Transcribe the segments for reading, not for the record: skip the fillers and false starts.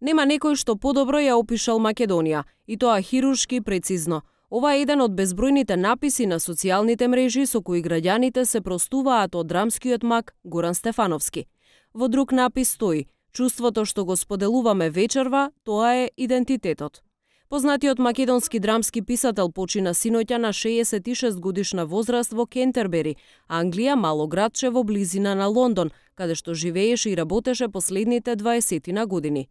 Нема некој што подобро ја опишал Македонија, и тоа хируршки прецизно. Ова е еден од безбројните написи на социјалните мрежи со кои граѓаните се простуваат од драмскиот мак Горан Стефановски. Во друг напис стои: чувството што го споделуваме вечерва, тоа е идентитетот. Познатиот македонски драмски писател почина синоќа на 66 годишна возраст во Кентербери, Англија, мало градче во близина на Лондон, каде што живееше и работеше последните 20 години.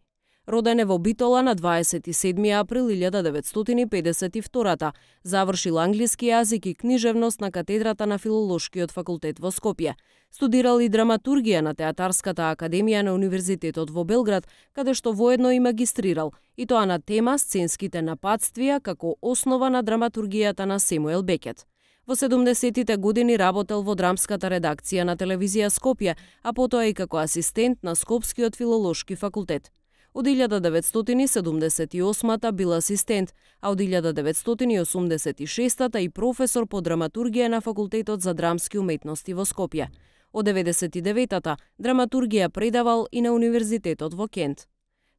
Роден е во Битола на 27 април 1952, завршил англиски јазик и книжевност на катедрата на Филолошкиот факултет во Скопје. Студирал и драматургија на Театарската академија на Универзитетот во Белград, каде што воедно и магистрирал, и тоа на тема сценските нападствија како основа на драматургијата на Семуел Бекет. Во 70-тите години работел во драмската редакција на телевизија Скопје, а потоа и како асистент на Скопскиот филолошки факултет. Од 1978 бил асистент, а од 1986 и професор по драматургија на Факултетот за драмски уметности во Скопје. Од 99-та драматургија предавал и на Универзитетот во Кент.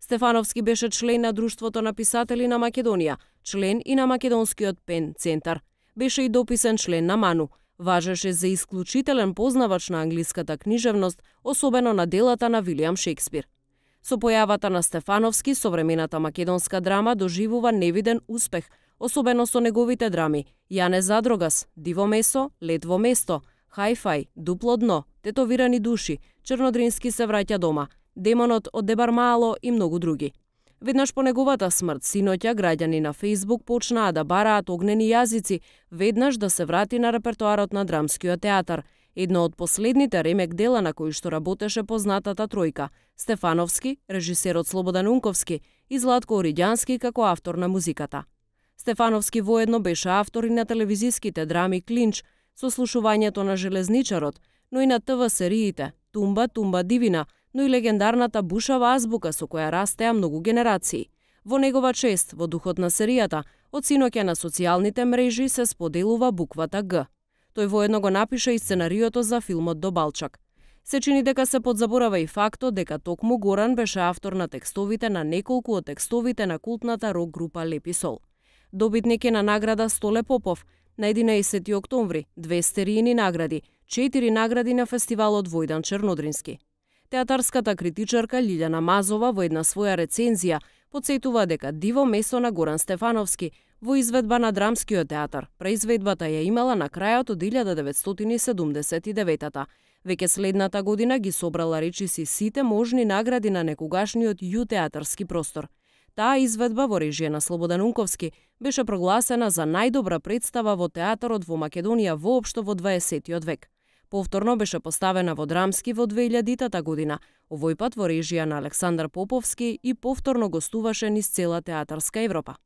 Стефановски беше член на Друштвото на писатели на Македонија, член и на Македонскиот пен центар. Беше и дописен член на МАНУ. Важеше за исклучителен познавач на англиската книжевност, особено на делата на Вилијам Шекспир. Со појавата на Стефановски, современата македонска драма доживува невиден успех, особено со неговите драми Јане Задрогас, Диво месо, Лед во место, Хај-фај, Дупло дно, Тетовирани души, Чернодрински се враќа дома, Демонот од Дебармало и многу други. Веднаш по неговата смрт, синоќа граѓани на Фејсбук почнаа да бараат огнени јазици, веднаш да се врати на репертоарот на драмскиот театар, едно од последните ремек дела на кои што работеше познатата тројка: Стефановски, режисерот Слободан Унковски и Златко Оридјански како автор на музиката. Стефановски воедно беше автор и на телевизиските драми Клинч, Сослушувањето на железничарот, но и на ТВ сериите Тумба, Тумба Дивина, но и легендарната Бушава азбука со која растеа многу генерации. Во негова чест, во духот на серијата, од синоќа на социјалните мрежи се споделува буквата Г. Тој воедно го напиша и сценариото за филмот До Балчак. Се чини дека се подзаборава и фактот дека токму Горан беше автор на текстовите на неколку од текстовите на култната рок група Лепи Сол. Добитник е на награда Столе Попов на 11 октомври, 2 стеријни награди, 4 награди на фестивалот Војдан Чернодрински. Театарската критичарка Лилјана Мазова во една своја рецензија потсетува дека Диво месо на Горан Стефановски во изведба на Драмскиот театар. Преизведбата ја имала на крајот од 1979-та. Веќе следната година ги собрала речиси сите можни награди на некогашниот Ју театарски простор. Таа изведба во режија на Слободан Унковски беше прогласена за најдобра представа во театарот во Македонија воопшто во 20 век. Повторно беше поставена во Драмски во 2000 година, овој пат во режија на Александар Поповски и повторно гостуваше низ цела театарска Европа.